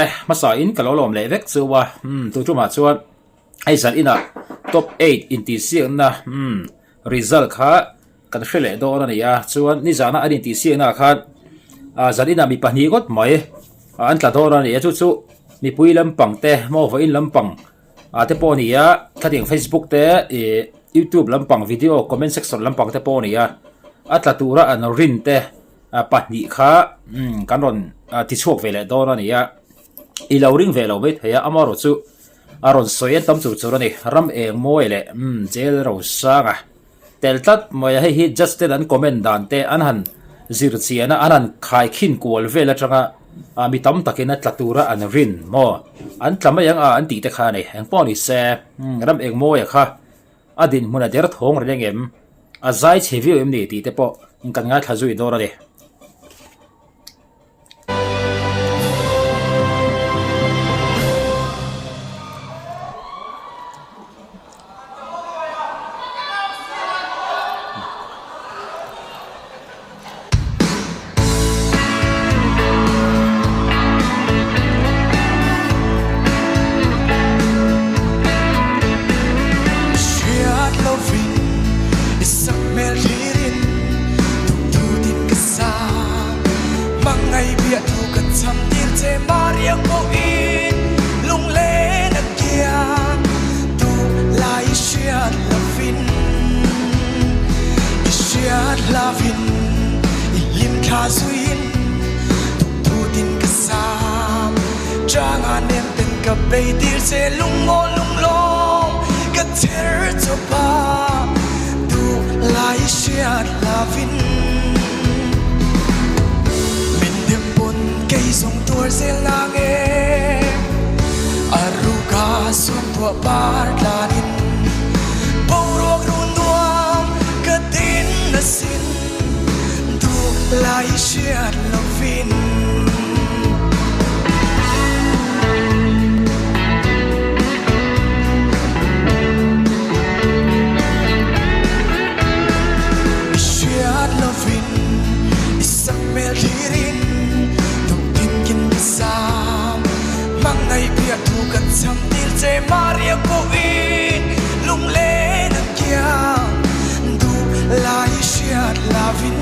Hmasa in ka lo lawm leh vek chu a, umm tu tumah chuan hei zan inah top eight intihsiakna umm result kha kan hre leh dawn a ni a, chuan nizana an intihsiakna ah khan ah zan inah mi pahnih ngawt mai an tla dawn a ni a, chu chu mipui lampang te maw vawiin lampang ah te pawh a ni a, thatiang facebook te ih youtube lampang video comment section lampang te pawh a ni a, a tla tura an rin te. pahnih kha kan rawn tichhuak ve leh dawn a ni a, i lo ring ve lo mai thei a, amaherawh chu a rawn sawi en tam chur chur a ni, ram eng mawi leh jail rosanga tel tlat mai a, hei hi judge ten an comment dan te an han zir chian a, an han khaikhin kual vel atanga mi tam takin a tla tura an rin maw, an tla mai ang a an tih te kha a ni, engpawh ni se ram eng mawia kha. A dinhmun a der thawng reng em? A zai chhe viau em ni tih te pawh kan ngaithla zui dawn a ni. Hlavin i hlim thla zuiin tukthutin ka sam changa nem ten ka bei tir che lungaw lunglawm ka cher chawp a duh lai i hriat hlavin min dem pawn kei zawng tuar zel nang e a ruka sawmtuah par tlanin boruak run nuam ka din asin duh lai hriat lovin. I hriat lovin i sakhmel thlirin tuktin kin ka sam hmangaih piah thu ka cham tir che Maria pawhin lunglen a kiang duh lai i hriat lovin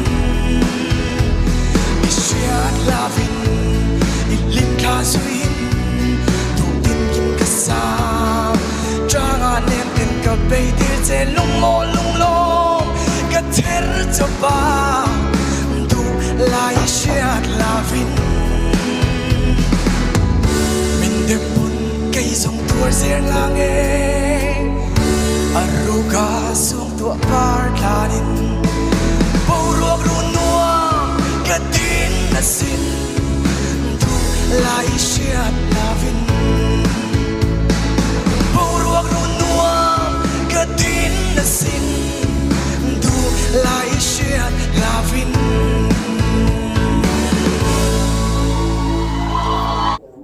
i hriat lovin i hlim thla zuiin tuktin kin ka sam changah nem ten ka bei tir che lungmaw lunglawm ka ther chawp a duh lai i hriat lovin min dem pawn kei zawng tuar zel nang e a ruka sawngtuah par tlanin boruak run nuam ka din asin duh lai i hriat lovin boruak run nuam ka din asin duh lai i hriat lovin.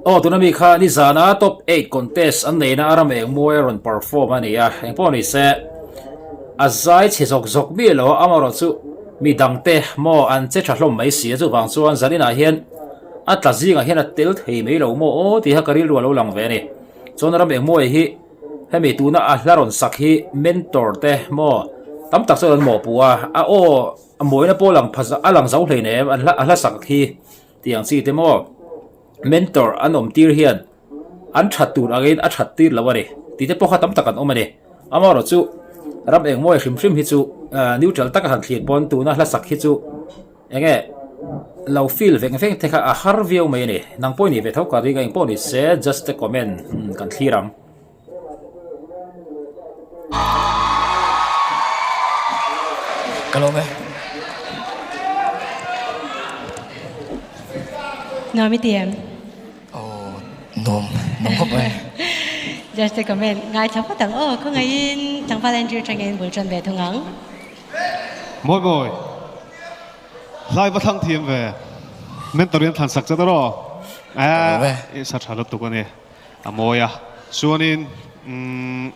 Aw tuna mi kha nizana top eight contest an neihna a ram eng mawi a rawn perform a ni a, engpawh ni se a zai chhe zawk zawk miah lo a, amaherawh chu mi dangte maw an che tha hlawm mai si a, chuvang chuan zaninah hian a tla zingah hian a tel thei mai lo maw aw tih kha ka rilru a lo lang ve a ni. Chuan ram eng mawi hi hemi tuna a hla rawn sak hi mentor te maw tam tak chuan an mawhpuh a, a aw a mawina pawh lang pha a lang zo hleinem a hla sak hi. Tiang chi te maw mentor an awm tir hian an that tur angin a that tir lo a ni tih te pawh kha tam tak an awm a ni. Amaherawh chu ram eng mawi hrim hrim hi chu neutral taka han thlir pawn tuna hla sak hi chu eng nge lo feel veng veng te kha a har viau mai a ni. Nang pawh i nih ve tho ka ring a eng pawh ni se just a comment kan thlir ang. Ka lawm e. Nuam i ti em? Aw, nuam, nuam khawp mai. Just a comment, ngaithla phawt ang aw, khawngaihin tlangval Andrew tangin bul tan ve thung ang. Mawi mawi, hlai va thlang thiam ve, mentor in thlan sak che ta rawh. Ka lawm e. I sa tha lutuk a ni. A mawi a, chuanin umm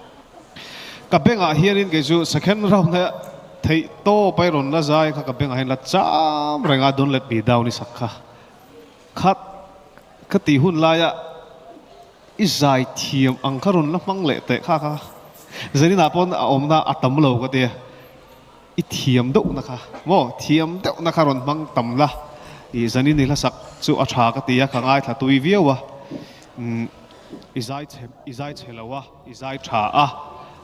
ka bengah hianin kei chu second round a theih tawp a i rawn la zai kha ka bengah hian la cham reng a, don't let me down i sak kha khat ka tih hun laia I zai thiam ang kha rawn la hmang leh teh kha kha. Zaninah pawn a awmna a tam lo ka tia. I thiam deuhna kha maw thiam deuhna kha rawn hmang tam la. I zanin i hlasak chu a tha ka ti a, ka ngaithla tui viau a. Umm i zai chhe i zai chhe lo a, i zai tha a.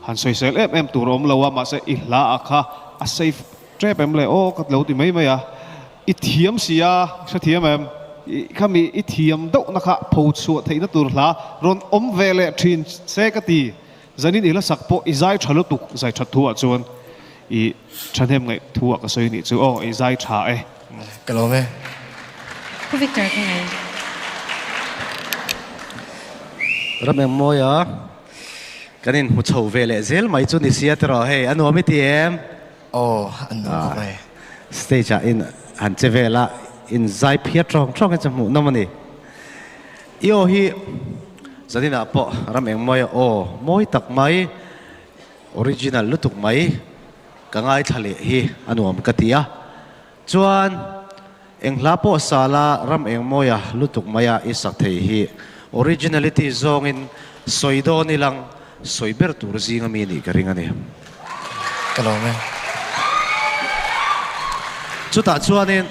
Han sawisel em em tur a awm lo a, mahse i hla ah kha a safe tep em le aw ka lo ti mai mai a. I thiam si a, hrethiam em? I khami i thiam deuhna kha pho chhuah theihna tur hla rawn awm ve leh thin se ka ti. Zanin i hlasak pawh i zai tha lutuk zai that thu ah chuan i thahnem ngaih thu ah ka sawi nih chu aw i zai tha e. Ka lawm e. Pu Victor ka ngai. Ram eng mawi a, kan inhmu chho ve leh zel mai chu ni sia tiraw hei a nuam i ti em? Aw, an nuam khawp mai. Stage ah in han che vel a, in zai phiat tawng tawng hi chu hmuh nawm a ni. I aw hi zaninah pawh ram eng mawi a aw mawi tak mai, original lutuk mai ka ngaithla leh hi a nuam ka ti a. Chuan eng hla pawh sala ram eng mawia lutuk maia i sak thei hi originality zawngin sawi dawn ilang sawi ber tur zinga mi nih ka ring a ni. Ka lawm e. Chutah chuanin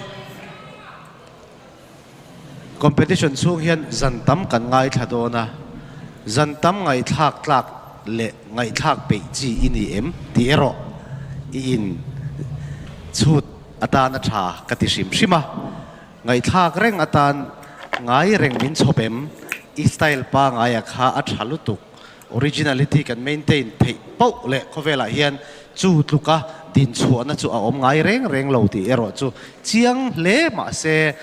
competition chhung hian zan tam kan ngaithla dawn a, zan tam ngaihthlak tlak leh ngaihthlak peih chi i ni em tih erawh i in chhut atan a tha ka ti hrim hrim a, ngaihthlak reng atan ngai reng min chhawp em? I style pangaia kha a tha lutuk, originality kan maintain theih poh leh khawvelah hian chu tluka dinchhuahna chu a awm ngai reng reng lo tih erawh chu chiang hle mahse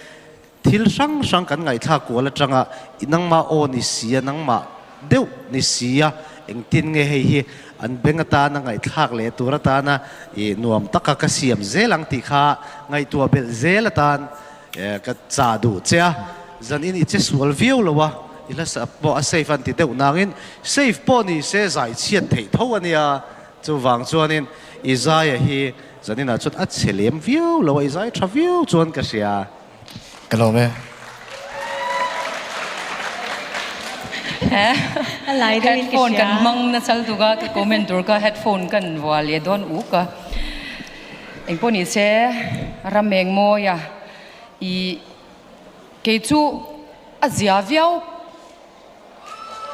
Thil hrang hrang kan ngaihthlak kual atanga i nangmah aw ni si a, nangmah deuh ni si a, engtin nge hei hi an beng atana ngaihthlak leh tur atana i nuam taka ka siam zel ang tih kha ngaihtuah belh zel atan ka chah duh che a, zanin i che sual viau lo a, i hla pawh a safe an ti deuh nangin safe pawh ni se zai chhiat theih tho a nia, chuvang chuanin i zaia hi zaninah chuan a che lem viau lo a, i zai tha viau chuan ka hria. Ka lawm e. A lai deuhin ka Headphone hria. kan hmang nasal tuk a, ka comment tur kha headphone kan vuah leh dawn uk a. Engpawh ni se ram eng mawi a, i kei chu a zia viau.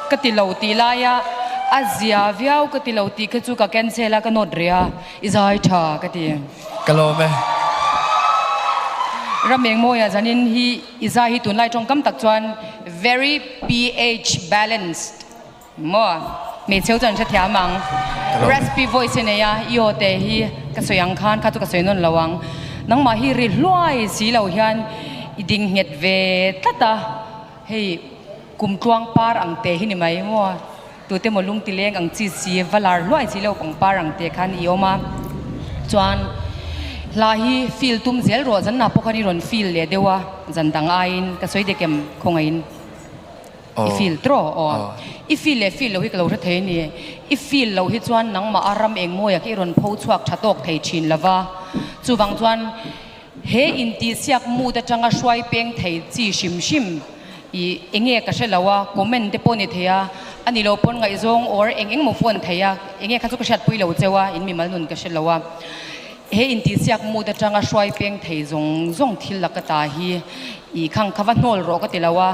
Ka ti lo tih laia a zia viau ka ti lo tih kha chu ka cancel a, ka note reh a, i zai tha ka ti. Ka lawm e. Ramengmawia zanin hi i zai hi tunlai tawngkam tak chuan very PH balanced maw? Hmeichheu chuan hrethiam ang. Raspy voice i nei a, i aw te hi ka sawi ang khan kha chu ka sawi nawn lo ang. Nangmah hi ri hluai si lo hian i ding nghet ve tlat a. Hei kum tluang par ang te hi ni mai maw? Tute maw lung ti leng ang chi si va lar hluai si lo pangpar ang te khan i awm a. Chuan hla hi feel tum zel rawh zan ah pawh khan i rawn feel leh deuh a zan dang aiin ka sawi dek em khawngaihin i feel tawh aw. I feel leh feel loh hi ka lo hre thei a ni. I feel loh hi chuan nangmah a ram eng mawiah khi i rawn pho chhuak tha tawk thei thin lova. Chuvang chuan He intihsiak mood atanga hruai peng thei chi hrim hrim i enge ka hre lo a, comment te pawh ni thei a, a ni lo pawn ngaihzawng or eng eng maw pawh an thei a, enge kha chu ka hriatpui lo cheu a, in mimal nun ka hre lo a. He intihsiak mood atanga hruai peng thei zawng zawng thil laka ta hi i khang kha va hnawl rawh ka ti lo a,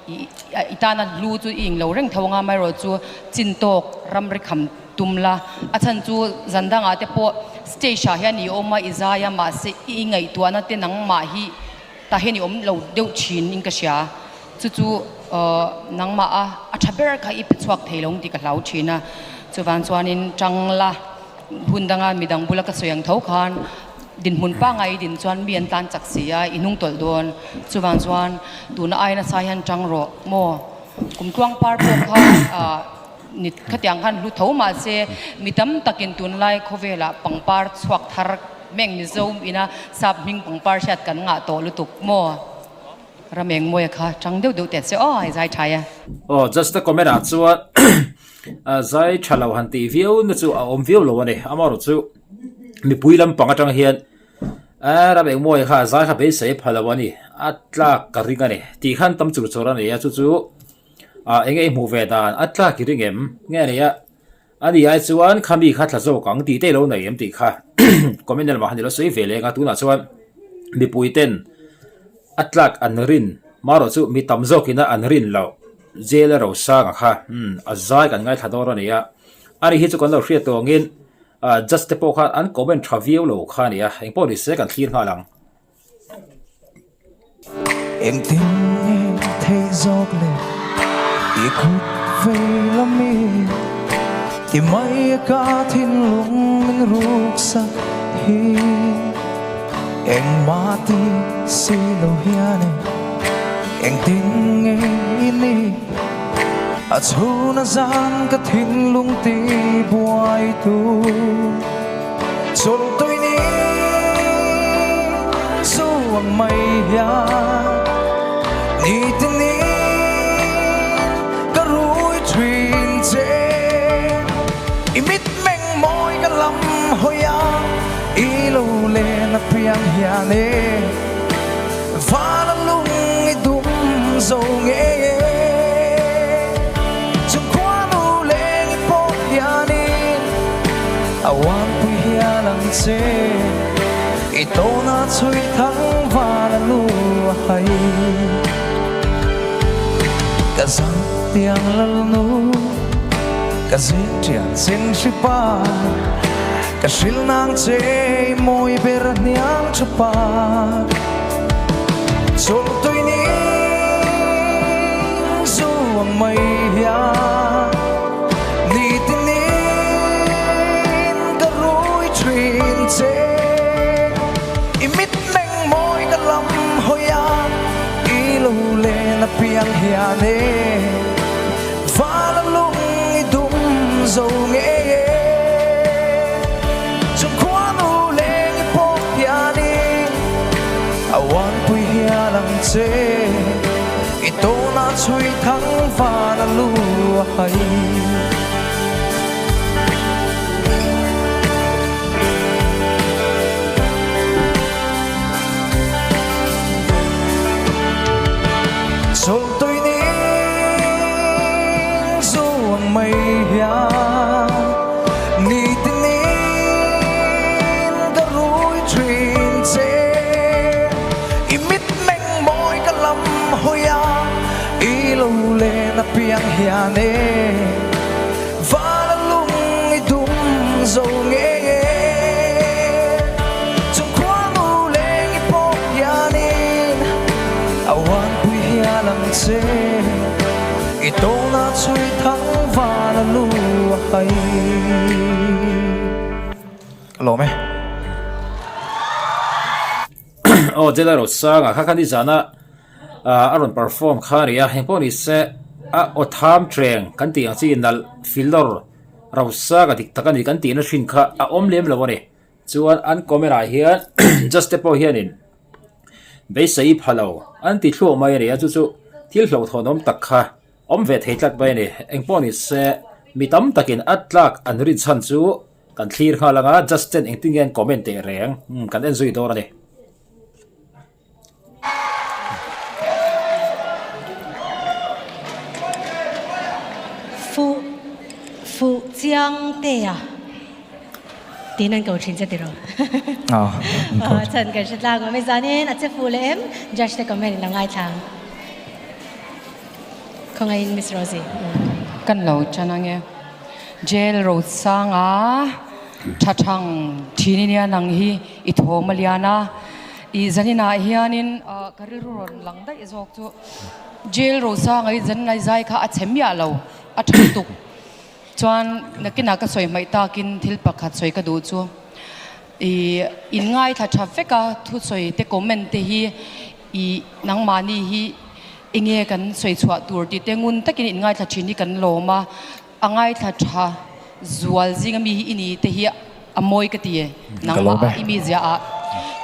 i i tana hlu chu i englo reng tho anga amaherawh chu chin tawk ramri kham Tum la, a chhan chu zan dangah te pawh stage ah hian i awm a, i zai a, mahse i ngaihtuahna te nangmah hi tah hian i awm lo deuh thin in ka hria. Chu chu nangmah a a tha ber kha i pe chhuak thei lo ang tih ka hlau thin a. Chuvang chuanin tang la, hun danga midang bula ka sawi ang tho khan dinhmun pangai i din chuan mi an tlan chak si a, i hnung tawlh dawn. Chuvang chuan tuna ai nasa hian tang rawh maw? Kum tluang par pawh kha Ni khatiang khan hlu tho mahse mi tam takin tunlai khawvelah pangpar chhuak thar meng Mizo ina sap hming pangpar hriat kan ngah tawh lutuk maw? Ramengmawia kha tang deuh deuh teh se aw i zai thai a. Aw just a comment ah chuan zai tha lo han tih viau na chu a awm viau lo a ni amaherawh chu mipui lampang atang hian Ramengmawia kha zai kha beisei pha lo a ni a tlak ka ring a ni tih khan tam chur chur a ni a chu chu. Ah enge i hmuh ve dan a tlak i ring em? Nge nia a ni ai chuan kha mi kha tla zawk ang tih te ilo nei em tih kha comment lamah khan ilo sawi ve leng a tunah chuan mipui ten a tlak an rin marawh chu mi tam zawk ina an rin loh jail a rosanga kha umm a zai kan ngaithla dawn a ni a ani hi chu kan lo hriat tawh angin ah judge te pawh khan an comment tha viau lo kha a ni a engpawh ni se kan thlir nghal ang. Engtin nge theih zawk le i kut vei lami ti mai a ka thinlung min ruksak hi engmah ti si lo hian e engtin nge i ni a chhun a zan ka thinlung ti buai tu. Chawlh tui ni zu ang mai hian ni tinin ka rui thin che. I mitmeng mawi ka lam hawi a, i lo len a piang hian e, val a lung i dum zo ngei e. Chung khuanu leng i pawh hianin a uanpui hial ang che. I tawna chhui thang val a lu a hai. Ka zang tiang lalnu, ka zing ṭian sin hri pa, ka hrilh nang che i mawi ber hniang ṭha pa. Chawlh tui ni zu ang mai hian ni tinin ka rui thin che. I mitmeng mawi ka lam hawi a, i lo len a piang hian e, val a lung i dum zo ngei e. Chung khuanu leng i pawh hianin a uanpui hial ang che, i tawnah chhui thang van a lu a hai. Chawlh tui ning zu ang mai hian ni tinin ka rui thin che. I mitmeng mawi ka lam hawi a, i lo len a piang hian e, val a lung i dum zo ngei e. Chung khuanu leng i pawh hianin a uanpui hial ang che, i tawna chhui thang val a lu a hai. Ka lawm e. Aw Jela Rosanga kha kha nizana a rawn perform kha a ni a, engpawh ni se a aw tham ṭeng kan tih ang chi nalh filawr Rosanga dik tak a ni kan tihna hrin kha a awm lem lo a ni. Chuan an comment ah hian judge te pawh hianin beisei pha lo an ti thluak mai a ni a, chu chu thil hlauhthawn awm tak kha awm ve thei tlat mai a ni. Engpawh ni se mi tam takin a tlak an rin chhan chu kan thlir nghal ang a, judge ten engtin nge an comment teh reng kan en zui dawn a ni. Fuh fuh chiang te a tiin an ko thin che tiraw? Aw chhan kan hre tlang awm e zanin a che fuh leh em judge te comment in lo ngaithla ang khawngaihin Miss Rosie. Kan lo chan ange Jail Rosanga tha thang thin i nia nang hi i thawm a lian a. I zaninah hianin ka rilru rawn lang daih zawk chu Jail Rosanga hi zaninai zai kha a chhe miah lo, a tha lutuk. Chuan nakinah ka sawi hmaih takin thil pakhat sawi ka duh chu i inngaithla tha vek a, thusawi te comment te hi i nangmahni hi enge kan sawi chhuah tur tih te ngun takin inngaithla thin hi kan lawm a. A ngaithla tha zual zinga mi hi i ni te hi a mawi ka ti e. Nangmah ah i mizia ah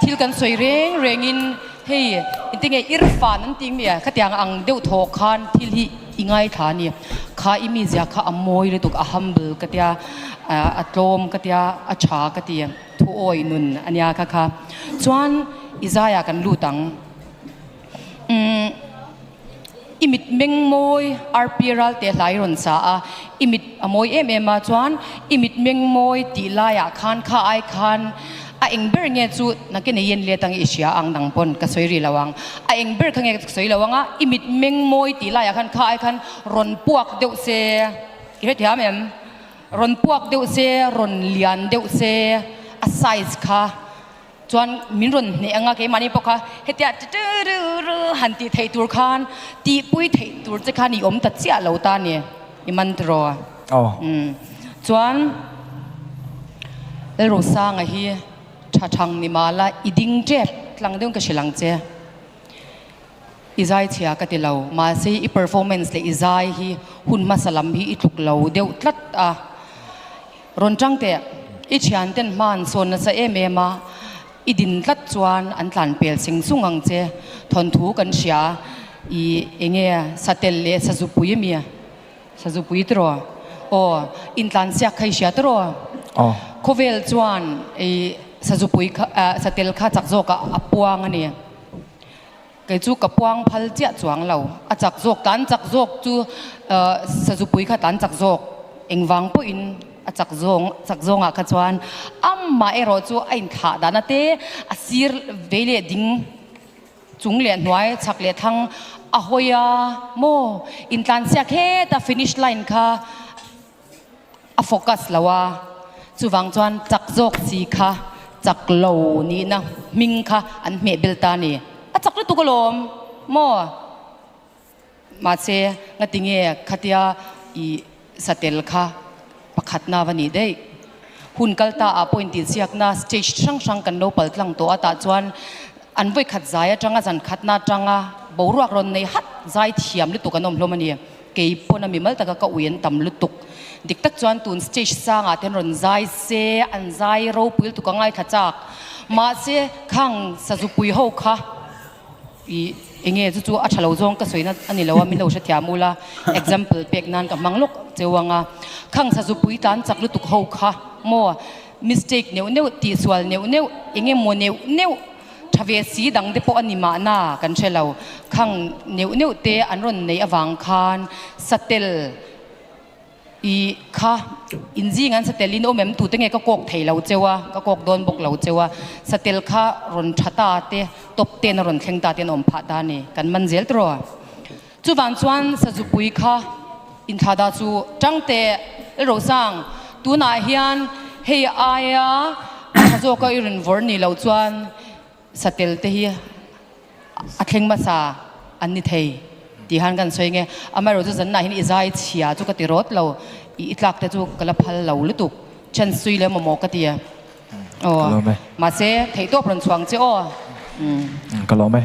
thil kan sawi reng reng in hei engtin nge irfan an tih mi a khatiang ang deuh thaw khan thil hi i ngaithla a ni. Kha i mizia kha a mawi lutuk a humble ka tia a tlawm ka tia a tha ka ti thu awi nun a nia kha kha. Chuan i zaiah kan lut ang. Umm. I mit meng mawi RP Ralte hla i rawn sa a, i mit a mawi em em a, chuan i mit meng mawi tih laiah khan kha ai khan a eng ber nge chu nakin ei en let ang i hria ang nang pawn ka sawi rih lo ang, a eng ber kha nge ka sawi lo ang a, i mit meng mawi tih laiah khan kha ai khan rawn puak deuh se i hrethiam em? Rawn puak deuh se, rawn lian deuh se a size kha. Chuan min rawn hneh anga keimahni pawh kha hetia titiriru han tih theih tur khan tihpui theih tur che khan i awm ta chiah lo ta ni i man tiraw? Aw. Umm chuan Lalrosanga hi tha thang ni mah la i ding tep tlang deuhin ka hrilh ang che. I zai chhia ka ti lo mahse i performance leh i zai hi hun hmasa lam hi i tluk lo deuh tlat a. Rawn tang teh, i thianten hma an sawn nasa em em a, i din tlat chuan an tlan pel seng sung ang che, thawnthu kan hria, i enge satel leh sazupui ami, sazupui tiraw? Aw, intlansiak kha i hria tiraw? Aw. Khawvel chuan i sazupui kha, satel kha chak zawkah a puang a ni. Kei chu ka puang phal chiah chuang lo. A chak zawk, tlan chak zawk chu Sazupui kha tlan chak zawk engvang pawhin a chak zawng chak zawngah kha chuan amah erawh chu a inthlah dahna te a sir vei leh ding chung leh hnuai chhak leh thlang a hawi a maw intlansiak heta finish line kha a focus lo a, chuvang chuan chak zawk si kha chak lo nihna hming kha an hmeh bel ta a ni. A chak lutuk alawm maw? Mahse, ngatinge khatia i satel kha pakhatna va nih daih. Hun kal ta ah pawh intihsiakna stage hrang hrang kan lo pal tlang tawh a, tah chuan an vawi khat zai atanga zan khatna atanga boruak rawn nei hat zai thiam lutuk an awm hlawm a ni. Kei pawn a mimal taka ka ui an tam lutuk. Dik tak chuan tun stage sangah te an rawn zai se, an zai ropui lutuk a ngaithla chak. Mahse khang sazupui ho kha i enge chu chu a tha lo zawng ka sawina a ni lo a, min lo hrethiam ula example pek nan ka hmang lawk cheu ang a. Khang sazupui tlan chak lutuk ho kha maw mistake neuh neuh, tihsual neuh neuh, enge maw neuh neuh, Tha ve si dang te pawh a ni mahna kan hre lo. Khang neuh neuh te an rawn neih avang khan satel i kha inzing an satel in awm em tute nge ka kawk thei lo cheu a, ka kawk dawn bawk lo cheu a, satel kha rawn tha ta te top ten a rawn thleng ta te an awm phah ta a ni. Kan man zel tawh. Chuvang chuan Sazupui kha inthlahdah chu tang teh Rosang, tunah hian hei aia a tha zawka i rawn vawrh nih loh chuan satel te hi a thleng hmasa an ni thei tih han kan sawi nge. Amaherawhchu zanah hian i zai chhia chu ka ti rawt lo, i tlak te chu ka la phal lo lutuk, chance sui leh mawmawh ka ti a. Aw, Ka lawm e. Mahse, theihtawp rawn chhuang che aw. Ka lawm e.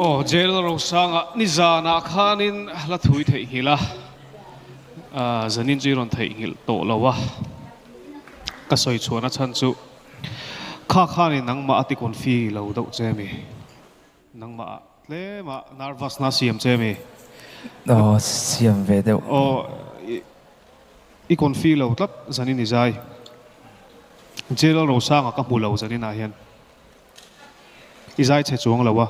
Aw, Jail Rosanga nizanah khanin hla thui theihnghilh a, zanin chu i rawn theihnghilh tawh lo a, ka sawi chhuahna chhan chu kha khanin nangmah a ti confi lo deuh che mi. Nangmah tlema nervous na siam che mi? Aw, siam ve deuh. Aw, i confi lo tlat zanin i zai. Jail Rosanga ka hmu lo zanin ah hian. I zai chhe chuang lo a.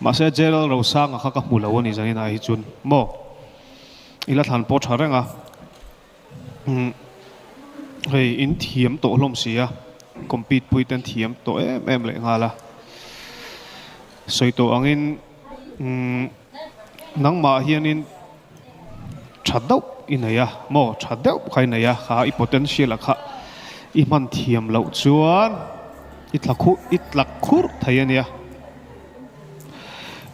Mahse Jail Rosanga kha ka hmu lo a ni zanin ah hi chuan maw? I la thlan pawh tha reng a. Hei in thiam tawh hlawm si a, compete pui ten thiam tawh em em leh nghal a. Sawi tawh angin nangmah hianin tha deuh i nei a maw, tha deuh kha i nei a, kha i potential a kha i hman thiam loh chuan i tla khuh i tla khurh thei a nia.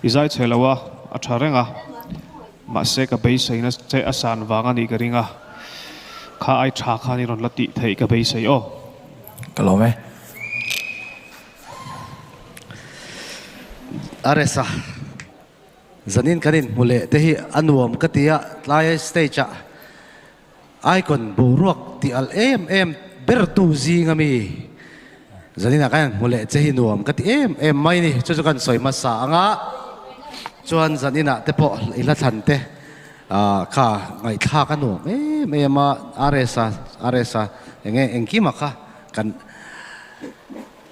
I zai chhe lo a, a tha reng a. Mahse ka beiseina che a san vang a nih ka ring a, kha ai tha khan i rawn la tih theih ka beisei aw. Ka lawm e. Aresa, zanin kan inhmu leh te hi a nuam ka ti a, tlai stage ah Icon boruak tih alh em em bertu zing ami zaninah kan hmu leh che hi nuam ka ti em em mai ni. Chu chu kan sawi hmasa anga chuan zaninah te pawh i hla thlan te kha ngaihthlak a nuam em em a, RS-a RS-a enge engkima kha kan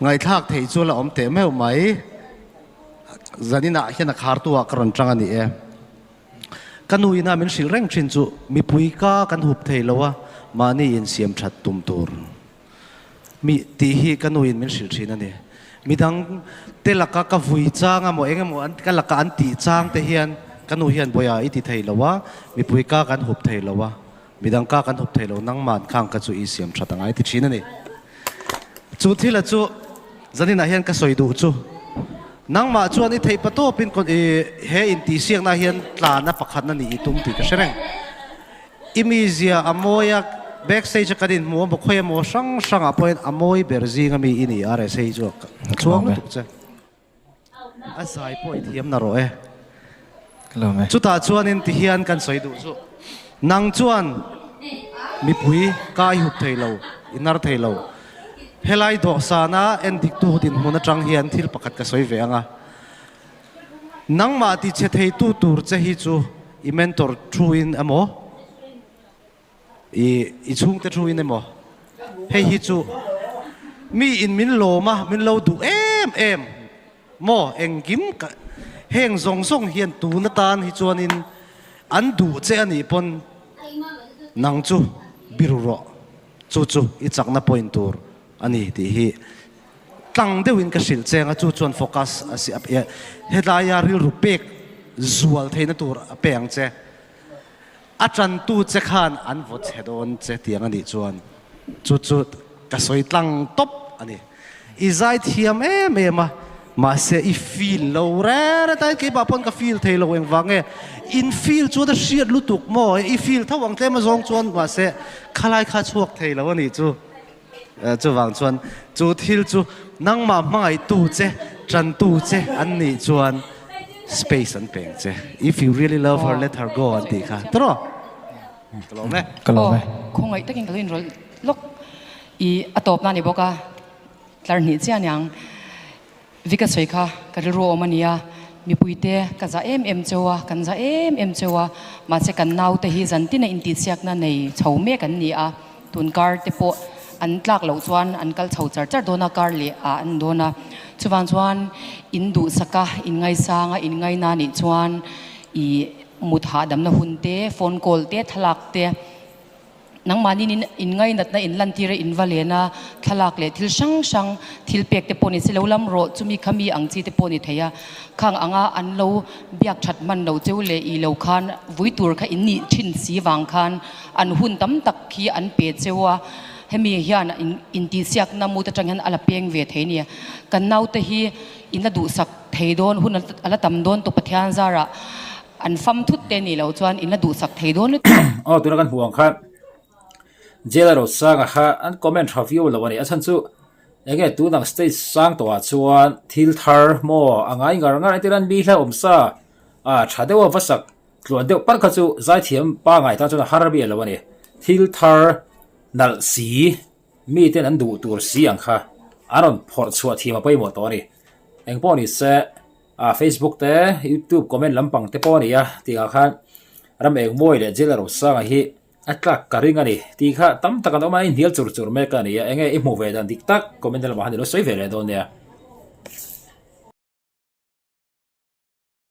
ngaihthlak theih chu la awm teh meuh mai. Zaninah hian a khartu ah ka rawn tang a ni e. Ka nu ina min hrilh reng thin chu mipui ka kan hup thei lo a, mahni insiam that tum tur mi tih hi ka nu in min hrilh thin a ni. Midang te laka ka vui chang emaw eng emaw an ka laka an tih chang te hian ka nu hian Bawiha i ti thei lo a, mipui ka kan hup thei lo a, midang ka kan hup thei lo nangman khang ka chu i siam that angai ti thin a ni. Chu thila chu zaninah hian ka sawi duh chu nangmah chuan i theih patawpin he intihsiakna hian tlana pakhatna nih i tum tih ka hre reng. I mizia a mawi a, backstage a kan inhmu a maw khawi emaw hrang hrangah pawhin a mawi ber zinga mi i ni a rsa hi chu ka chhuang lutuk che. A zai pawh i thiam na rawh e. Chutah chuanin tihian kan sawi duh chu nang chuan mipui ka i hup thei lo, i nar thei lo. Helai dawhsana endiktu dinhmun atang hian thil pakhat ka sawi ve ang a. Nangmah ti che theitu tur che hi chu i mentor thu in emaw, i i chhungte thu in emaw, hei hi chu mi in min lawm a, min lo duh em em maw engkim ka heng zawng zawng hian tun atan hi chuanin an duh che a nih pawn nang chu biru rawh, chu chu i chakna point tur a ni tih hi tlang deuhin ka hrilh cheng a, chu chuan focus a si a, helaia rilru pek zual theihna tur a pe ang che. A tantu che khan an vaw chhe dawn che tiang a nih chuan chu chu ka sawi tlang tawp a ni. I zai thiam em em a, mahse i feel lo re re ta, keimah pawn ka feel thei lo engvang nge, in feel chuan a hriat lutuk maw, i feel tho ang tlem azawng chuan mahse khalai kha chhuak thei lo a nih chu. Chuvang chuan chu thil chu nangmah hmangaihtu che, tantu che an nih chuan space an peng che. If you really love her, let her go an tih kha. Tawrh aw? Ka lawm e. Ka lawm e. Khawngaih takin ka lo inrawlh lawk i a tawpna a ni bawk a, tlar hnih chiah aniang. Vika sawi kha ka rilru awm a nia, mipuite ka za em em cheu a, kan za em em cheu a, mahse kan naute hi zantina intihsiakna nei chho mek an ni a, tun kar te pawh an tlak loh chuan an kal chho char char dawn a, kar leh ah an dawn a, chuvang chuan in duhsak a, in ngaisang a, in ngaina nih chuan ih mut hahdamna hun te, phone call te, thlalak te. Nangmahni in in ngainatna in lantir a in va len a, thlalak leh thil hrang hrang, thil pek te pawh ni se lo lam rawh, chumi kha mi ang chi te pawh ni thei a, khang anga an lo biak that hman lo cheu leh i lo khan vui tur kha in nih thin si vang khan an hun tam tak hi an pe cheu a, hemi hian in intihsiakna mut atang hian a la peng ve thei a ni. Kan naute hi in la duhsak thei dawn hun a la tam dawn tawh Pathian zarah. An fam thut te nih loh chuan in la duhsak thei dawn lutuk. Aw tuna kan hmuh ang khan Jail a Rosanga kha an comment tha viau lo a ni. A chhan chu enge tun ang stage sang tawhah chuan thil thar maw a ngai ngar ngar entir an mi hlauhawm sa a tha deuh a va sak tluan deuh parh kha chu zaithiam pangai tan chuan a har miah lo a ni. Thil thar nalh si miten an duh tur si ang kha an rawn phawrh chhuah thiam a pawimawh tawh a ni. Engpawh ni se. Ah Facebook te YouTube comment lampang te pawh a ni a tih ah khan ram eng mawi leh jail a rosanga hi a tlak ka ring a ni tih kha tam tak an awm a a inhnial chur chur mek a ni a enge i hmuh ve dan dik tak comment lamah khan i lo sawi ve leh dawn nia.